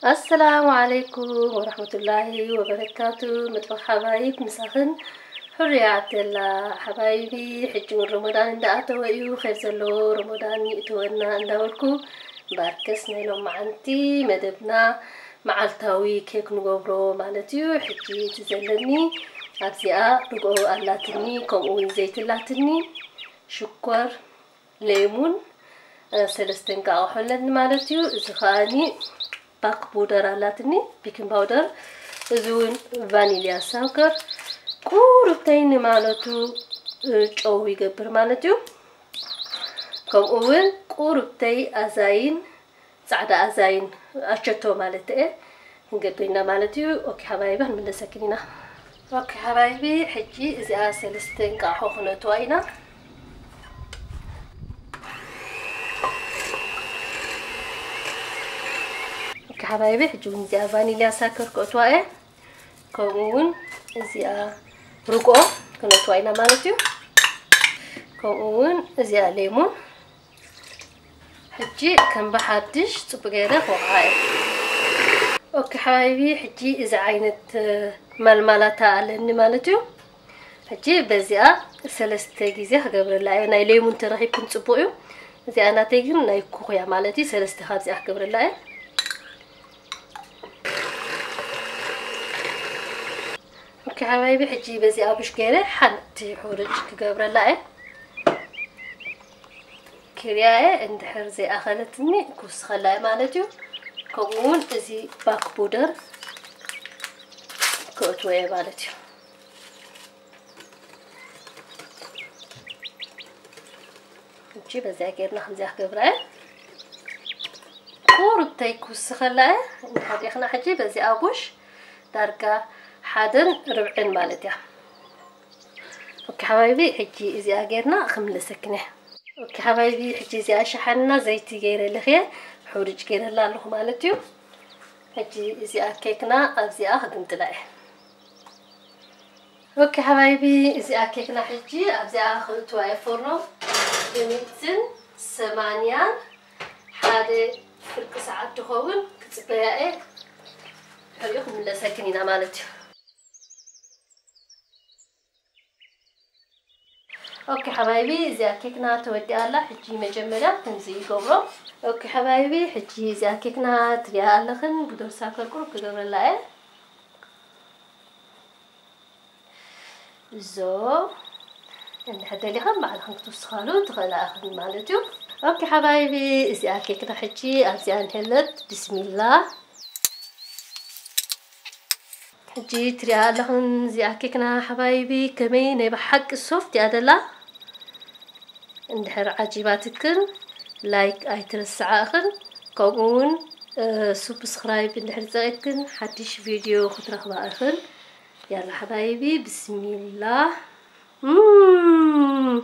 ኣሰላሙ ዓለይኩም ወረሕመቱላሂ ወበረካቱ። መጥበኽ ሓባይብ ምሳኽን ሕሩያ ዓብደላ። ሓባይቢ፣ ሕጂ እውን ረመዳን እንዳኣተወ እዩ። ኸይር ዘለዎ ረመዳን ይእተወና እንዳበልኩ፣ ባርከስ ናይ ሎማዓንቲ መደብና መዓልታዊ ኬክ ንገብሮ ማለት እዩ። ሕጂ እቲ ዘለኒ ኣብዚኣ ርግኦ ኣላትኒ፣ ከምኡ እውን ዘይቲ ኣላትኒ፣ ሽኮር፣ ሌሙን፣ እ፣ ሰለስተ እንቃቕሖ ኣለኒ ማለት እዩ። እዚ ከኣኒ ባክ ቡደር ኣላትኒ፣ ቤኪንግ ፓውደር፣ እዚ እውን ቫኒልያ ሳከር፣ ቁሩብተይ ንማለቱ፣ እ፣ ጨው ይገብር ማለት እዩ። ከምኡ እውን ቁሩብተይ ኣዛይን፣ ጻዕዳ ኣዛይን፣ ኣቸቶ ማለት እየ፣ ክንገብር ኢና ማለት እዩ። ኦኬ ሓባይቢ፣ ክንምለሰክን ኢና። ኦኬ ሓባይቢ፣ ሕጂ እዚኣ ሰለስተ እንቃቕሖ ክነእትዋ ኢና። ኦኬ ሓባይቢ፣ ሕጂ እውን እዚኣ ቫኒልያ ሳከር ከእትዋ እየ። ከምኡ እውን እዚኣ ርግኦ ክነእትዋ ኢና ማለት እዩ። ከምኡ እውን እዚኣ ሌሙን። ሕጂ ከም ብሓድሽ ጽቡቅ ገይረ ክወቕዓ እየ። ኦኬ ሓባይቢ፣ ሕጂ እዚ ዓይነት፣ እ፣ መልማላታ ኣለኒ ማለት እዩ። ሕጂ በዚኣ ሰለስተ ግዜ ክገብረላ እየ። ናይ ሌሙን ተረኺብኩም ጽቡቅ እዩ። እዚኣ ናተይ ግን ናይ ኩኽያ ማለት እዩ። ሰለስተ ካብዚኣ ክገብረላ እየ። ኦኬ ሓባይቢ፣ ሕጂ በዚኣ ቡሽ ገይረ ሓንቲ ሕሩጭ ክገብረላ እየ። ክርያየ እንድሕር ዘይኣኸለትኒ ክውስኸላ እየ ማለት እዩ። ከምኡ እውን እዚ ባክ ቡደር ክእትዎ እየ ማለት እዩ። ሕጂ በዚኣ ጌርና ከምዚኣ ክገብራ እየ። ቁሩብተይ ክውስኸላ እየ። እንድሕር ዲኽና ሕጂ በዚኣ ቡሽ ዳርጋ ሓደን ርብዕን ማለት እያ። ኦኬ ሓባይቢ፣ ሕጂ እዚኣ ጌርና ክምለሰክን እየ። ኦኬ ሓባይቢ፣ ሕጂ እዚኣ ሸሓንና ዘይቲ ገይረ ልኽየ፣ ሕሩጭ ገይረላ ኣለኹ ማለት እዩ። ሕጂ እዚኣ ኬክና ኣብዚኣ ክግምጥላ እየ። ኦኬ ሓባይቢ፣ እዚኣ ኬክና ሕጂ ኣብዚኣ ክእትዋ እየ ፎርኖ። ብሚእትን ሰማንያን ሓደ ፍርቂ ሰዓት ትኸውን ክጽበያ እየ። ድሕሪኡ ክምለሰክን ኢና ማለት እዩ። ኦኬ ሓባይቢ፣ እዚኣ ኬክና ተወዲኣ ኣላ። ሕጂ መጀመርያ ከምዚ ይገብሮ። ኦኬ ሓባይቢ፣ ሕጂ እዚኣ ኬክና ትሪኣ ኣለኽን፣ ብዶርሳ ከርቁሩብ ክገብረላ እየ። እዞ እንድሕር ደሊኽን ባዕልኽን ክትውስኻሉ ትኽእላ ኢኽን ማለት እዩ። ኦኬ ሓባይቢ፣ እዚኣ ኬክና ሕጂ ኣብዚኣ እንሄለት። ብስሚላ። ሕጂ ትሪኣ ኣለኽን እዚኣ ኬክና ሓባይቢ ከመይ ናይ ብሓቂ ሶፍት እያ ደላ። እንድሕር ዓጂባትክን ላይክ ኣይትርስዓ እኽን፣ ከምኡ እውን፣ እ፣ ሱብስክራይብ እንድሕር ጸቂጥክን ሓድሽ ቪድዮ ክትረኽባ እኽን። ያላ ሓባይቢ፣ ብስሚላ። እም፣